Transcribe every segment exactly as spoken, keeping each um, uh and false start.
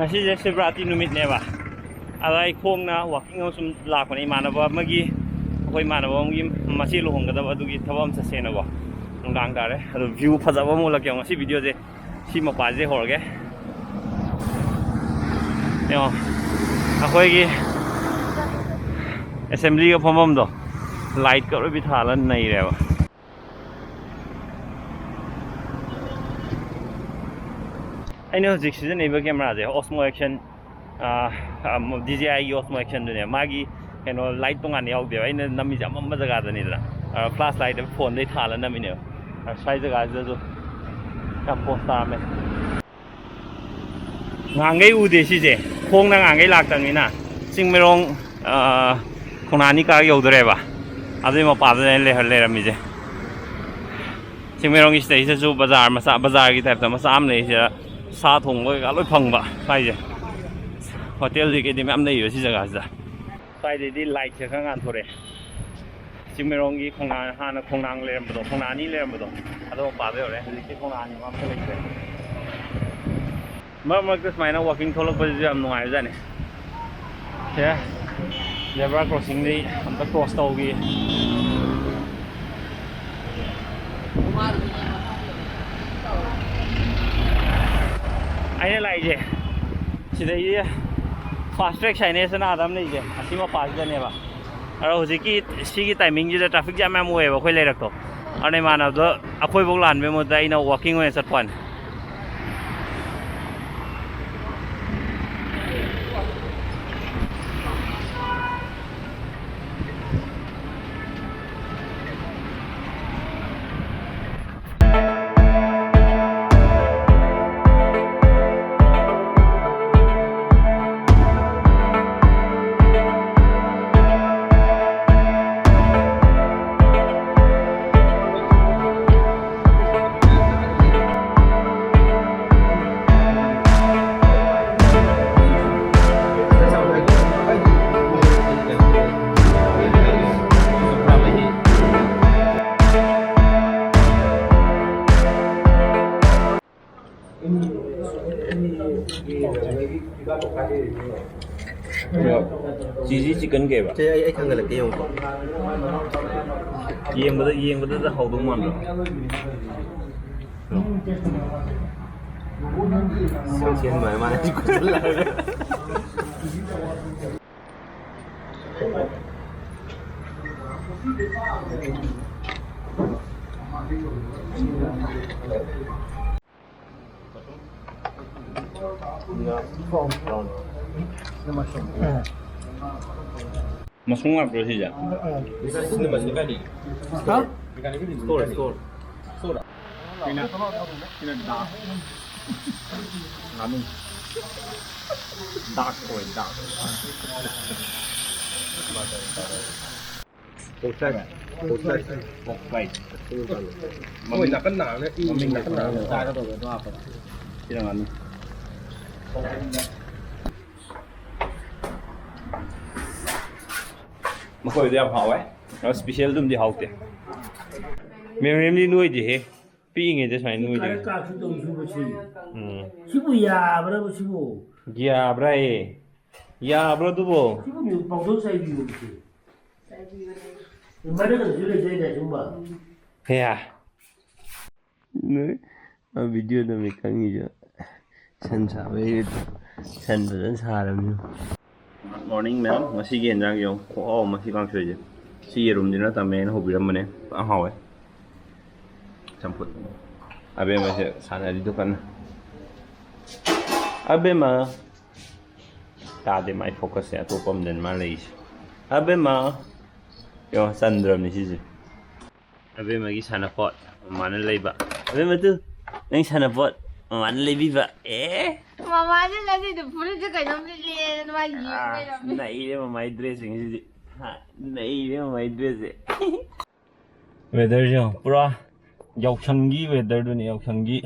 ꯉꯁꯤꯁꯦ ꯁꯤꯕꯔꯥꯇꯤ ꯅꯨꯃꯤꯠꯅꯦꯕ꯫ ꯑꯗ ꯑꯩ ꯈꯣꯡꯅ ꯋꯥꯀꯤꯡ ꯑꯃ ꯁꯨꯝ ꯂꯥꯛꯄꯅꯦ, ꯏꯃꯥꯟꯅꯕ ꯑꯃꯒꯤ, ꯑꯩꯈꯣꯏ ꯏꯃꯥꯟꯅꯕ ꯑꯃꯒꯤ ꯃꯆꯦ ꯂꯨꯍꯣꯡꯒꯗꯕ, ꯑꯗꯨꯒꯤ ꯊꯕꯛ ꯑꯃ ꯆꯠꯁꯦꯅꯀꯣ꯫ ꯅꯨꯡꯗꯥꯡ ꯇꯥꯔꯦ꯫ ꯑꯗꯣ ꯚ꯭ꯌꯨ ꯐꯖꯕ ꯑꯃ ꯎꯠꯂꯛꯀꯦ ꯉꯁꯤ ꯚꯤꯗꯤꯑꯣꯁꯦ꯫ ꯁꯤ ꯃꯄꯥꯁꯤꯗꯩ ꯍꯧꯔꯒꯦ꯫ ꯌꯦꯡꯉꯣ, ꯑꯩꯈꯣꯏꯒꯤ ꯑꯦꯁꯦꯝꯕ꯭ꯂꯤꯒ ꯐꯝꯐꯝꯗꯣ ꯂꯥꯏꯠꯀ ꯂꯣꯏ ꯄꯤꯊꯥꯜꯂ ꯅꯩꯔꯦꯕ꯫ ꯑꯩꯅ ꯍꯧꯖꯤꯛ ꯁꯤꯖꯤꯟꯅꯔꯤꯕ ꯀꯦꯃꯦꯔꯥꯁꯦ Osmo Action, ꯗꯤ ꯖꯦ ꯑꯥꯏꯒꯤ Osmo Actionꯗꯨꯅꯦ꯫ ꯃꯥꯒꯤ ꯀꯩꯅꯣ, ꯂꯥꯏꯠ ꯇꯣꯉꯥꯟꯅ ꯌꯥꯎꯗꯦꯕ꯫ ꯑꯩꯅ ꯅꯝꯃꯤꯁꯦ ꯑꯃꯝꯕ ꯖꯒꯥꯗꯅꯤꯗꯅ, ꯐ꯭ꯂꯥꯁ ꯂꯥꯏꯠ ꯐꯣꯟꯗꯩ ꯊꯥꯜꯂ ꯅꯝꯃꯤꯅꯦꯕ꯫ ꯑ, ꯁ꯭ꯋꯥꯏ ꯖꯒꯥꯁꯤꯗꯁꯨ ꯌꯥꯝ ꯄꯣꯁ ꯇꯥꯔꯝꯃꯦ꯫ ꯉꯍꯥꯟꯈꯩ ꯎꯗꯦ ꯁꯤꯁꯦ, ꯈꯣꯡꯅ ꯉꯍꯥꯟꯈꯩ ꯂꯥꯛꯇꯕꯅꯤꯅ꯫ ꯆꯤꯡꯃꯩꯔꯣꯡ, ꯑ, ꯈꯣꯡꯅꯥꯡ ꯑꯅꯤ ꯀꯥꯔꯛ ꯌꯧꯗꯣꯔꯦꯕ꯫ ꯑꯗꯨꯏ ꯃꯄꯥꯗꯨꯅꯦ ꯑꯩꯅ ꯂꯩꯍꯧ-, ꯂꯩꯔꯝꯃꯤꯁꯦ꯫ ꯆꯤꯡꯃꯩꯔꯣꯡꯒꯤ ꯁꯤꯗꯩꯁꯤꯗꯁꯨ ꯕꯖꯥꯔ ꯃꯆꯥ, ꯕꯖꯥꯔꯒꯤ ꯇꯥꯏꯞꯇ ꯃꯆꯥ ꯑꯃ ꯂꯩ꯫ ꯁꯤꯗ ꯁꯥ ꯊꯣꯡꯕ ꯀꯩꯀꯥ ꯂꯣꯏ ꯐꯪꯕ ꯁ꯭ꯋꯥꯏꯁꯦ꯫ ꯍꯣꯇꯦꯜꯗꯤ ꯀꯩꯗꯤ ꯃꯌꯥꯝ ꯂꯩꯕ ꯁꯤ ꯖꯒꯥꯁꯤꯗ꯫ ꯁ꯭ꯋꯥꯏꯗꯩꯗꯤ ꯂꯥꯏꯠꯁꯦ ꯈꯔ ꯉꯥꯟꯊꯣꯔꯛꯑꯦ꯫ ꯆꯤꯡꯃꯩꯔꯣꯡꯒꯤ ꯈꯣꯡꯅꯥꯡ, ꯍꯥꯟꯅ ꯈꯣꯡꯅꯥꯡ ꯂꯩꯔꯝꯕꯗꯣ, ꯈꯣꯡꯅꯥꯡ ꯑꯅꯤ ꯂꯩꯔꯝꯕꯗꯣ, ꯑꯗꯣ ꯃꯄꯥꯗ ꯌꯧꯔꯦ꯫ ꯍꯧꯖꯤꯛꯇꯤ ꯈꯣꯡꯅꯥꯡ ꯑꯅꯤ ꯑꯝꯇ ꯂꯩꯇ꯭ꯔꯦ꯫ ꯃꯔꯛ ꯃꯔꯛꯇ ꯁꯨꯃꯥꯏꯅ ꯋꯥꯀꯤꯡ ꯊꯣꯛꯂꯛꯄꯁꯤꯁꯨ ꯌꯥꯝ ꯅꯨꯡꯉꯥꯏꯕꯖꯥꯠꯅꯤ꯫ ꯁꯦ, ꯖꯦꯕ꯭ꯔꯥ ꯀ꯭ꯔꯣꯁꯤꯡꯗꯤ ꯑꯝꯇ ꯀ꯭ꯔꯣꯁ ꯇꯧꯈꯤ꯫ ꯑꯩꯅ ꯂꯥꯛꯏꯁꯦ ꯁꯤꯗꯒꯤ ꯐꯥꯁ ꯇ꯭ꯔꯦꯛ ꯁꯥꯏꯅꯦꯁ ꯑꯅ ꯑꯥꯗ ꯑꯃ ꯂꯩꯁꯦ, ꯑꯁꯤ ꯃꯄꯥꯁꯤꯗꯅꯦꯕ꯫ ꯑꯗꯣ ꯍꯧꯖꯤꯛꯀꯤ ꯁꯤꯒꯤ ꯇꯥꯏꯃꯤꯡꯁꯤꯗ ꯇ꯭ꯔꯥꯐꯤꯛ ꯖꯥꯝ ꯌꯥꯝ ꯑꯣꯏꯌꯦꯕ ꯑꯩꯈꯣꯏ ꯂꯩꯔꯛꯇꯣ꯫ ꯑꯗꯨꯅ ꯏꯃꯥꯟꯅꯕꯗꯣ ꯑꯩꯈꯣꯏꯐꯧ ꯂꯥꯟꯕꯩ ꯃꯍꯨꯠꯇ ꯑꯩꯅ ꯋꯥꯀꯤꯡ ꯑꯣꯏꯅ ꯆꯠꯄ ꯋꯥꯅꯤ꯫ ꯆꯤꯖꯤ ꯆꯤꯛꯀꯟ ꯀꯩꯕ? ꯁꯦ, ꯑꯩ, ꯑꯩ ꯊꯥꯡꯒꯠꯂꯛꯀꯦ, ꯌꯦꯡꯉꯨꯀꯣ꯫ ꯌꯦꯡꯕꯗ, ꯌꯦꯡꯕꯗꯗ ꯍꯥꯎꯗꯧ ꯃꯥꯟꯕ꯭ꯔꯣ? ꯁꯦꯝ ꯁꯦꯝ ꯅꯨꯡꯉꯥꯏ ꯃꯥꯅ ꯁꯤ ꯈꯨꯠꯁꯤꯜꯂꯛꯑꯒ꯫ ꯃꯁꯨꯡ ꯉꯥꯛꯇ꯭ꯔꯣ ꯁꯤꯁꯦ? ꯍꯥ? Store, store. ꯁꯤꯅ, ꯁꯤꯅ ꯗꯥꯛ꯫ ꯉꯥꯅꯨ꯫ ꯗꯥꯛ ꯑꯣꯏ, ꯗꯥꯛ꯫ ꯄꯣꯛꯆꯥꯏ꯫ ꯄꯣꯛꯆꯥꯏ꯫ ꯄꯣꯛꯆꯥꯏ꯫ ꯃꯣꯏ ꯅꯥꯀꯟ ꯅꯥꯝꯅ ꯏꯪꯉꯤ, ꯃꯃꯤꯡ ꯅꯥꯀꯟ ꯅꯥꯝꯅ꯫ ꯆꯥꯒꯗꯧꯕ ꯑꯗꯨ ꯍꯥꯞꯄꯗ꯫ ꯁꯤꯅ ꯉꯥꯅꯨ꯫ ꯃꯈꯣꯏꯗꯤ ꯌꯥꯝ ꯍꯥꯎꯋꯦ꯫ ꯑꯗꯣ special ꯗꯨꯝꯗꯤ ꯍꯥꯎꯇꯦ꯫ ꯃꯦꯃꯣꯔꯦꯝꯗꯤ ꯅꯣꯏꯗꯦꯍꯦ꯫ ꯄꯤꯛꯏꯉꯩꯗ ꯁꯨꯃꯥꯏꯅ ꯅꯣꯏꯗꯦ꯫ ꯀꯥꯔꯛ ꯀꯥꯔꯛꯁꯨ ꯇꯧꯔꯤꯁꯤꯕꯨ ꯁꯤ꯫ ꯎꯝ꯫ ꯁꯤꯕꯨ ꯌꯥꯕ꯭ꯔꯕ ꯁꯤꯕꯨ? ꯌꯥꯕ꯭ꯔꯥꯌꯦ? ꯌꯥꯕ꯭ꯔꯣ ꯑꯗꯨꯕꯣ? ꯁꯤꯕꯨ ꯄꯥꯎꯗꯔ ꯆꯥꯏꯕꯤꯌꯣ ꯁꯤ꯫ ꯃꯔꯛꯇꯁꯨ ꯂꯩꯖꯩꯅꯦ ꯁꯤꯒꯨꯝꯕ꯫ ꯍꯦꯌꯥ꯫ ꯅꯣꯏ, ꯑ, video ꯅꯝꯃꯤ ꯈꯪꯉꯤꯁꯨ꯫ ꯁꯟ ꯁꯥꯕꯩ, ꯁꯟ ꯐꯖꯅ ꯁꯥꯔꯕꯅꯤ꯫ Good morning, ma'am. ꯉꯁꯤꯒꯤ ꯌꯦꯟꯖꯥꯡꯁꯦ ꯌꯦꯡꯉꯨ꯫ ꯈꯨꯍꯥꯎ ꯑꯃ ꯁꯤ ꯀꯥꯡꯁꯣꯏꯁꯦ꯫ ꯁꯤ ꯌꯦꯔꯨꯝꯁꯤꯅ ꯇꯝꯃꯦꯅ ꯍꯧꯕꯤꯔꯝꯕꯅꯦ꯫ ꯌꯥꯝ ꯍꯥꯎꯋꯦ꯫ ꯆꯝꯐꯨꯠ꯫ ꯑꯕꯦꯝꯃꯁꯦ ꯁꯥꯟꯅꯔꯤꯗꯨ ꯀꯟꯅ꯫ ꯑꯕꯦꯝꯃ꯫ ꯇꯥꯗꯦ, ꯃꯥꯏ focus ꯁꯦ ꯑꯇꯣꯞꯄ ꯑꯃꯗꯅꯤ ꯃꯥ ꯂꯩꯔꯤꯁꯦ꯫ ꯑꯕꯦꯝꯃ꯫ ꯌꯦꯡꯉꯣ, ꯆꯟꯗ꯭ꯔꯕꯅꯤ ꯁꯤꯁꯦ꯫ ꯑꯕꯦꯝꯃꯒꯤ ꯁꯥꯟꯅꯄꯣꯠ ꯃꯃꯥꯅ ꯂꯩꯕ꯫ ꯑꯕꯦꯝꯃ ꯇꯨ, ꯅꯪ ꯁꯥꯟꯅꯄꯣꯠ ꯃꯃꯥꯅ ꯂꯩꯕꯤꯕ꯫ ꯑꯦ꯫ ꯃꯃꯥꯅ ꯉꯁꯤꯗꯤ ꯐꯨꯔꯤꯠꯁꯦ ꯀꯩꯅꯣꯝ ꯂꯤꯠꯂꯦꯅ ꯃꯥ ꯌꯦꯡ ꯑꯥ, ꯂꯩꯔꯝꯃꯦ꯫ ꯅꯩꯔꯦ ꯃꯃꯥꯏ dress ꯁꯤꯡꯁꯤꯗꯤ꯫ ꯍꯥ, ꯅꯩꯔꯦ ꯃꯃꯥꯏ dress ꯁꯦ꯫ Weather ꯁꯦ ꯌꯦꯡꯉꯣ, ꯄꯨꯔꯥ ꯌꯥꯎꯁꯪꯒꯤ weather ꯗꯨꯅꯤ, ꯌꯥꯎꯁꯪꯒꯤ,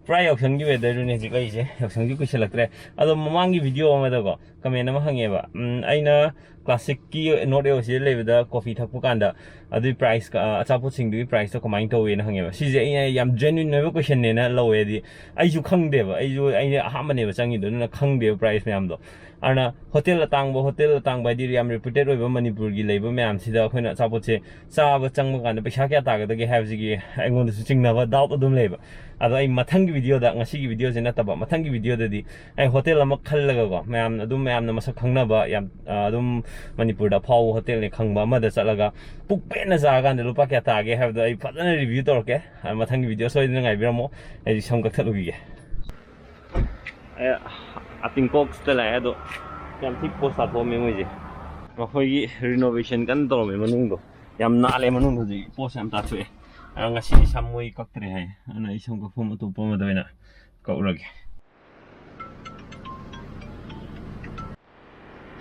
ꯄꯨꯔꯥ ꯌꯥꯎꯁꯪꯒꯤ weather ꯗꯨꯅꯤ ꯍꯧꯖꯤꯛ ꯂꯩꯔꯤꯁꯦ꯫ ꯌꯥꯎꯁꯪꯁꯨ ꯀꯨꯏꯁꯜꯂꯛꯇ꯭ꯔꯦ꯫ ꯑꯗꯣ ꯃꯃꯥꯡꯒꯤ video ꯑꯃꯗꯀꯣ comment ꯑꯃ ꯍꯪꯉꯦꯕ, ꯎꯝ, ꯑꯩꯅ ꯀ꯭ꯂꯥꯁꯤꯛꯀꯤ ꯅꯣꯔꯠ ꯑꯦ ꯑꯣ ꯁꯤꯗ ꯂꯩꯕꯗ ꯀꯣꯐꯤ ꯊꯛꯄ ꯀꯥꯟꯗ ꯑꯗꯨꯒꯤ ꯄ꯭ꯔꯥꯏꯁ, ꯑꯆꯥꯄꯣꯠꯁꯤꯡꯗꯨꯒꯤ ꯄ꯭ꯔꯥꯏꯁꯇꯣ ꯀꯃꯥꯏꯅ ꯇꯧꯋꯦꯅ ꯍꯪꯉꯦꯕ꯫ ꯁꯤꯁꯦ ꯑꯩꯅ ꯌꯥꯝ ꯖꯦꯅ꯭ꯌꯨꯟ ꯑꯣꯏꯕ ꯀꯣꯏꯁꯟꯅꯦꯅ ꯂꯧꯋꯦ꯫ ꯍꯥꯏꯗꯤ ꯑꯩꯁꯨ ꯈꯪꯗꯦꯕ, ꯑꯩꯁꯨ ꯑꯩꯅ ꯑꯍꯥꯟꯕꯅꯦꯕ ꯆꯪꯉꯤꯗꯣ, ꯑꯗꯨꯅ ꯈꯪꯗꯦꯕ ꯄ꯭ꯔꯥꯏꯁ ꯃꯌꯥꯝꯗꯣ꯫ ꯑꯗꯨꯅ ꯍꯣꯇꯦꯜ ꯑꯇꯥꯡꯕ, ꯍꯣꯇꯦꯜ ꯑꯇꯥꯡꯕ ꯍꯥꯏꯗꯤ ꯌꯥꯝ ꯔꯤꯄ꯭ꯌꯨꯇꯦꯠ ꯑꯣꯏꯕ ꯃꯅꯤꯄꯨꯔꯒꯤ ꯂꯩꯕ ꯃꯌꯥꯝꯁꯤꯗ ꯑꯩꯈꯣꯏꯅ ꯑꯆꯥꯄꯣꯠꯁꯦ ꯆꯥꯕ ꯆꯪꯕ ꯀꯥꯟꯗ ꯄꯩꯁꯥ ꯀꯌꯥ ꯇꯥꯒꯗꯒꯦ ꯍꯥꯏꯕꯁꯤꯒꯤ ꯑꯩꯉꯣꯟꯗꯁꯨ ꯆꯤꯡꯅꯕ, ꯗꯥꯎꯠ ꯑꯗꯨꯝ ꯂꯩꯕ꯫ ꯑꯗꯣ ꯑꯩ ꯃꯊꯪꯒꯤ ꯚꯤꯗꯤꯑꯣꯗ, ꯉꯁꯤꯒꯤ ꯚꯤꯗꯤꯑꯣꯁꯦ ꯅꯠꯇꯕ, ꯃꯊꯪꯒꯤ ꯚꯤꯗꯤꯑꯣꯗꯗꯤ ꯑꯩ ꯍꯣꯇꯦꯜ ꯑꯃ ꯈꯜꯂꯒꯀꯣ, ꯃꯌꯥꯝ ꯑꯗꯨꯝ, ꯃꯌꯥꯝꯅ ꯃꯁꯛ ꯈꯪꯅꯕ, ꯌꯥꯝ, ꯑ, ꯑꯗꯨꯝ ꯃꯅꯤꯄꯨꯔꯗ ꯑꯐꯥꯎꯕ ꯍꯣꯇꯦꯜꯅꯤ ꯈꯪꯕ ꯑꯃꯗ ꯆꯠꯂꯒ ꯄꯨꯛ ꯄꯦꯟꯅ ꯆꯥꯔꯀꯥꯟꯗ ꯂꯨꯄꯥ ꯀꯌꯥ ꯇꯥꯒꯦ ꯍꯥꯏꯕꯗꯣ ꯑꯩ ꯐꯖꯅ ꯔꯤꯚꯤꯌꯨ ꯇꯧꯔꯛꯀꯦ꯫ ꯑ, ꯃꯊꯪꯒꯤ ꯚꯤꯗꯤꯑꯣ ꯁꯣꯏꯗꯅ ꯉꯥꯏꯕꯤꯔꯝꯃꯣ꯫ ꯑꯩ ꯁꯝ ꯀꯛꯊꯠꯂꯨꯈꯤꯒꯦ꯫ ꯑꯦ, ꯑꯇꯤꯡꯀꯣꯛꯁꯤꯗ ꯂꯥꯛꯑꯦ, ꯑꯗꯣ ꯌꯥꯝ ꯊꯤ ꯄꯣꯁ ꯇꯥꯊꯣꯛꯑꯝꯃꯦ ꯃꯣꯏꯁꯦ꯫ ꯃꯈꯣꯏꯒꯤ ꯔꯤꯅꯣꯚꯦꯁꯟ ꯀꯟꯅ ꯇꯧꯔꯝꯃꯦ ꯃꯅꯨꯡꯗꯣ꯫ ꯌꯥꯝ ꯅꯥꯜꯂꯦ ꯃꯅꯨꯡꯗ ꯍꯧꯖꯤꯛ, ꯄꯣꯁ ꯌꯥꯝ ꯇꯥꯊꯣꯛꯑꯦ꯫ ꯑꯗꯣ ꯉꯁꯤꯗꯤ ꯁꯝ ꯃꯣꯏ ꯀꯛꯇ꯭ꯔꯦ ꯍꯥꯏ, ꯑꯗꯨꯅ ꯑꯩ ꯁꯝ ꯀꯛꯐꯝ ꯑꯇꯣꯞꯄ ꯑꯃꯗ ꯑꯣꯏꯅ ꯀꯛꯎꯔꯒꯦ꯫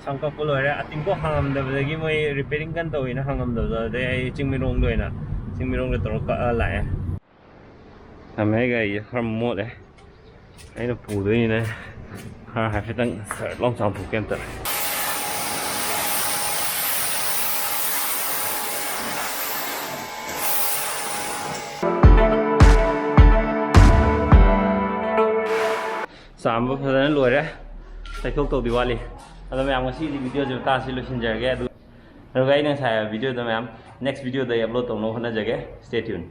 ꯁꯝ ꯀꯛꯄ ꯂꯣꯏꯔꯦ꯫ ꯑꯇꯤꯡꯀꯣꯛ ꯍꯥꯡꯉꯝꯗꯕꯗꯒꯤ ꯃꯣꯏ ꯔꯤꯄꯦꯌꯔꯤꯡ ꯀꯟꯅ ꯇꯧꯋꯤꯅ ꯍꯥꯡꯉꯝꯗꯕꯗꯣ, ꯑꯗꯩ ꯑꯩ ꯆꯤꯡꯃꯤꯔꯣꯡꯗ ꯑꯣꯏꯅ, ꯆꯤꯡꯃꯤꯔꯣꯡꯗ ꯇꯧꯔ ꯀꯛꯑ ꯂꯥꯛꯑꯦ꯫ ꯁꯝ ꯍꯦꯛ ꯒꯥꯔꯤꯁꯦ ꯈꯔ ꯃꯣꯠꯂꯦ꯫ ꯑꯩꯅ ꯄꯨꯗꯣꯏꯅꯤꯅ ꯈꯔ ꯍꯥꯏꯐꯦꯠꯇꯪ ꯁꯔꯠ ꯂꯥꯎ ꯆꯥꯝꯊꯣꯛꯀꯦ ꯑꯝꯇ꯫ ꯆꯥꯝꯕ ꯐꯖꯅ ꯂꯣꯏꯔꯦ, ꯇꯩꯊꯣꯛ ꯇꯧꯗꯤ ꯋꯥꯠꯂꯤ꯫ ꯑꯗꯣ ꯃꯌꯥꯝ, ꯉꯁꯤꯒꯤꯗꯤ ꯚꯤꯗꯤꯑꯣꯁꯦ ꯃꯇꯥꯡꯁꯤ ꯂꯣꯏꯁꯤꯟꯖꯔꯒꯦ꯫ ꯑꯗꯨ, ꯑꯗꯨꯒ ꯑꯩꯅ ꯉꯁꯥꯏ ꯍꯥꯏꯕ ꯚꯤꯗꯤꯑꯣꯗꯣ ꯃꯌꯥꯝ, ꯅꯦꯛꯁ ꯚꯤꯗꯤꯑꯣꯗ ꯑꯩ ꯑꯞꯂꯣꯗ ꯇꯧꯅꯕ ꯍꯣꯠꯅꯖꯒꯦ꯫ Stay tuned꯫